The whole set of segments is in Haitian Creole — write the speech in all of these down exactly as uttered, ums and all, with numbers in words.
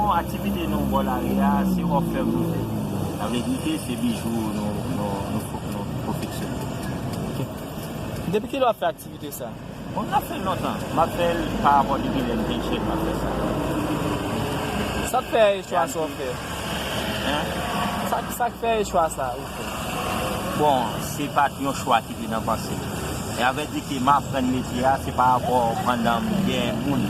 Bon, aktivite nou bò lari a, se òfèv nou fè. Sa vle di ke se bijou nou, nou, nou, fo- nou konfeksyone. Depi kilè w ap fè aktivite sa? Bon, m ap fè l lontan. M ap fè l pa rapò depi lè m te jèn, m ap fè sa. Sa k fè chwa sa w fè? Hein? Sa, sa k fè chwa sa ou fè? Bon, se pa t yon chwa ki te nan panse m. E avè di ke m aprann metye a, se pa rapò pandan m gen moun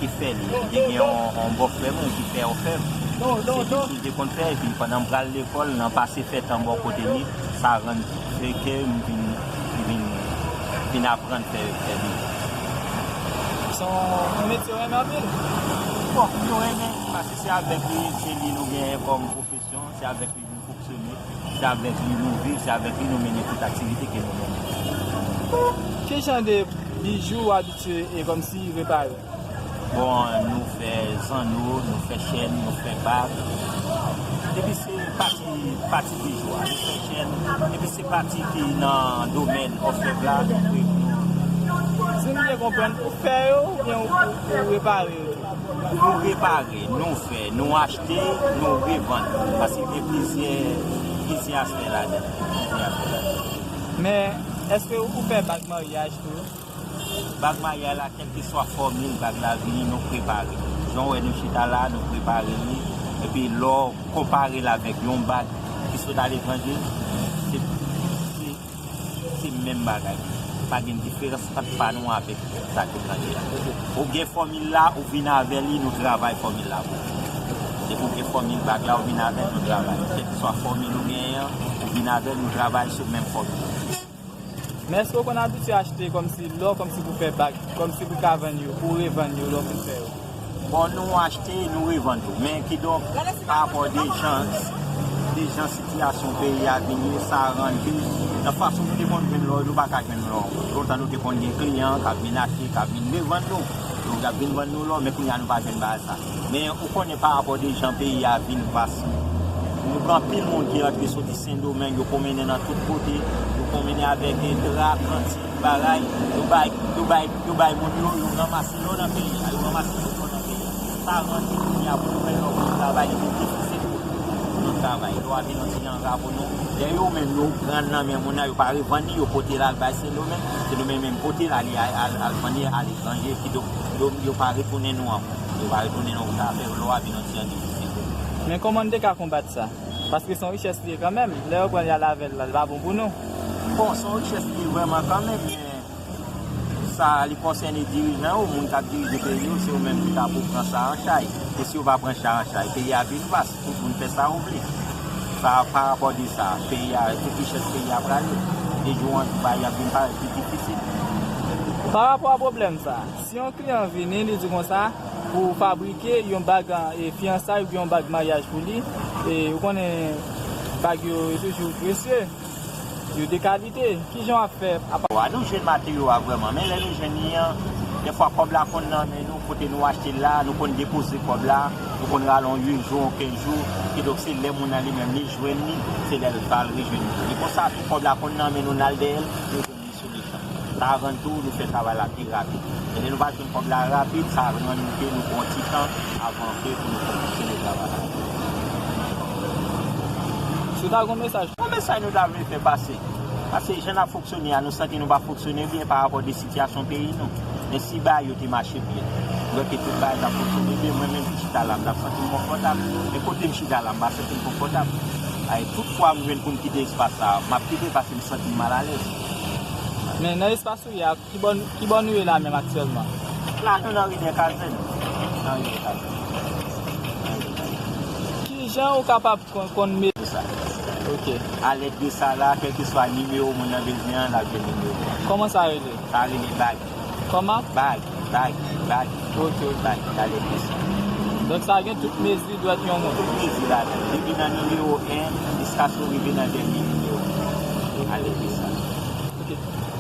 ki fè li. Te gen yon, yon bòfrè mwen ki fè òfèv. Se li ki te konn fè, epi pandan m pral lekòl, nan pase fè tan bò kote li, sa rann fè ke m vin, vin, vin aprann fè, fè li. Se yon, yon metye w renmen anpil? Bon, nou renmen, paske se avèk li, se li nou genyen kòm pwofesyon, se avèk li nou fonksyone, se avèk li nou viv, se avèk li nou mennen tout aktivite ke nou mennen. Ki jan de bijou w abitye e kòmsi repare? Bon, nou fè zanno, nou fè chèn, nou fè bag. Depi se pati, pati bijou a, nou fè chèn. Depi se pati ki nan domèn òfèv la, nou fè. Si m byen konprann, ou fè yo oubyen ou, ou repare yo tou? Nou repare, nou fè, nou achte, nou revann. Paske gen plizyè, plizyè aspè ladan. Plizyè aspè ladan. Men, èske ou fè bag maryaj tou? Bag maryaj la, kèlkeswa fòmil bag la vini, nou prepare. Jan w wè nou chita la, nou prepare li. Epi lè w konpare l avèk yon bag ki sot aletranje, se, se, se menm bagay. Pa gen diferans ant pa nou avèk sa k etranje a. Ou gen fòmil la, ou vin avè li, nou travay fòmil la pou ou. Depi w gen fòmil bag la, ou vin avè l, nou travay. Kèlkeswa fòmil ou genyen an, ou vin avè l, nou travay sou menm fòmil. Men èske w konn abitye achte kòmsi lò, kòmsi pou fè bag, kòmsi pou ka vann yo, pou revann yo lè w fin fè yo? Bon, nou achte, nou revann tou. Men kidonk, pa rapò de jan, de jan sitiyasyon peyi a vin ye, sa rann ke nan fason nou te konn jwenn lò, nou pa ka jwenn lò ankò. Lontan nou te konn gen kliyan k ap vin achte, k ap vin revann nou. Yo t ap vin vann nou lò, men kounye a nou pa jwenn bagay sa. Men ou konnen pa rapò de jan peyi a vin vast. Nou gen anpil moun ki rantre soti Sendomeng, yo pwomennen nan tout kote, yo pwomennen avèk dra, kantik, bagay, yo bay, yo bay, yo bay moun yo, yo ranmase lò nan peyi a, yo ranmase tout lò nan peyi a. Sa rann ke kounye a pou nou fè lò pou nou travay, li vin difisil pou nou travay. Lò a vin yon ti jan ra pou nou. Lè yo menm yo pran l nan men moun nan, yo pa revann li, yo pote l al bay Sendomeng, Sendomeng menm pote l ale al, al vann li aletranje, kidonk yo, yo pa retounen nou ankò. Yo pa retounen nan wout afè yo, lò a vin yon ti jan difisil. Men kòman n te ka konbat sa? Paske se yon richès li ye kanmenm. Lè yo pran l y al avè l la, li pa bon pou nou. Bon, se yon richès li ye vrèman kanmenm, men sa li konsène dirijan yo, moun k ap dirije peyi yo, se yo menm ki ta pou pran sa an chay. E si yo pa pran sa an chay, peyi a vin vas, tout moun fè sa yo vle. Sa, pa rapò de sa, peyi a, tout richès peyi a prale. De jou an jou, bagay ap vin parèt pi difisil. Pa rapò a pwoblèm sa, si yon kliyan vini, li di konsa, pou fabrike yon bag e fiyansay oubyen yon bag maryaj pou li. E ou konnen bag yo, yo toujou presye, yo de kalite. Kijan w ap fè apa? Wa nou jwenn materyo a vrèman, men lè nou jwenn li an, dèfwa kòb la konn nan men nou, kote nou achte l la, nou konn depoze kòb la, nou konn rale yon uit jou, yon kenz jou, kidonk se lè moun nan li menm li jwenn li, se lè l pral rejwenn li. E konsa tou kòb la konn nan men nou, n al dèyè l, nou jwenn li sou letan. Sa rann tou nou fè travay la pi rapid. E lè nou pa jwenn kòb la rapid, sa rann ke nou pran ti tan avan ke pou nou konfeksyone travay la. Si w ta gen yon mesaj. Yon mesaj nou ta vle fè pase. Paske jan n ap fonksyone a, nou santi nou pa fonksyone byen pa rapò de sitiyasyon peyi nou. Men si bagay yo te mache byen, nou wè ke tout bagay t ap fonksyone byen, mwen menm ki chita la, m t ap santi m konfòtab. Men kote m chita la, m pa santi m konfòtab. Ay, tout fwa m jwenn pou m kite espas sa a, m ap kite l paske m santi m malalèz. Men nan espas ou ye a, ki bò, ki bò nou ye la menm aktyèlman? La, nou nan Rivyè Kazèn. Nan Rivyè Kazèn. Kijan ou kapab konn, konn met. Sa. Ok. Alèd de sa la, kèlkeswa nimewo moun nan bezwen an, l ap jwenn nimewo a. Kòman sa rele? Sa rele bag. Kòman? Bag, bag, bag. Ok, ok. Bag, alèd de sa. Donk, sa gen tout mezi dwèt yon moun? Tout mezi ladan. Depi nan nimewo en jiska sou rive nan dènye nimewo. Alèd de sa. Ok.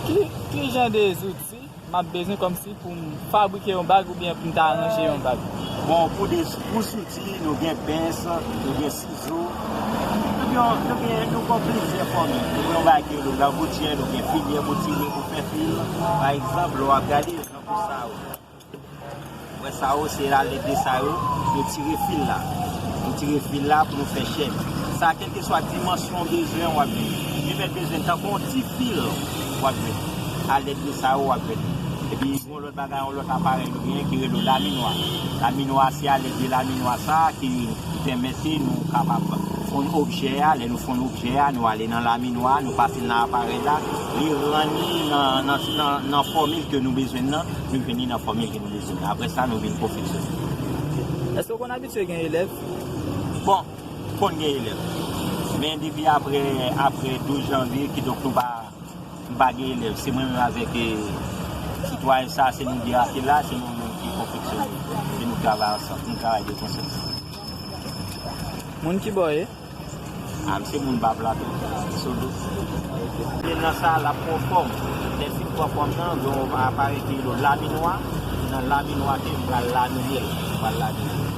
Ki, ki jan de zouti m ap bezwen kòmsi pou m fabrike yon bag oubyen pou m ta ranje yon bag? Bon, pou de, pou zouti, nou gen pens, nou gen sizo, nou gen, nou gen, nou gen plizyè fòmil. Nou gen yon bagay ki rele langoutjè, nou gen filyè pou tire, pou fè fil. Pa egzanp, lè w ap gade, jan pou sa yo. Apre sa yo, se alèd de sa yo, nou tire fil la. Nou tire fil la pou nou fè chèn. Sa, kèlkeswa dimansyon bezwen w ap jwenn. Li mèt bezwen tankou yon ti fil w ap jwenn. Alèd de sa yo w ap jwenn. Epi, yon lòt bagay, yon lòt aparèy nou genyen ki rele laminwa. Laminwa, se alèd de laminwa sa ki, ki pèmèt nou kapab fonn objè a. Lè nou fonn objè a, nou ale nan laminwa, nou pase nan aparèy la, li rann li nan, nan, nan, nan fòmil ke nou bezwen nan, nou jwenn li nan fòmil ke nou bezwen. Apre sa, nou vin konfeksyone. Èske w konn abitye gen elèv? Bon, konn gen elèv. Men depi apre, apre douz janvye, kidonk nou pa, m pa gen elèv. Se mwen menm avèk, eh, sitwayen sa, se nou de a ki la, se nou menm ki konfeksyone. Se nou travay ansanm, nou travay de konsèp. Moun ki bò ye? A, m se moun ba plato, Sodo. E nan sa, l ap pran fòm. Lè l fin pran fòm nan, gen yon aparèy ki rele laminwa. Nan laminwa ke m pral lamine l. M pral lamine l.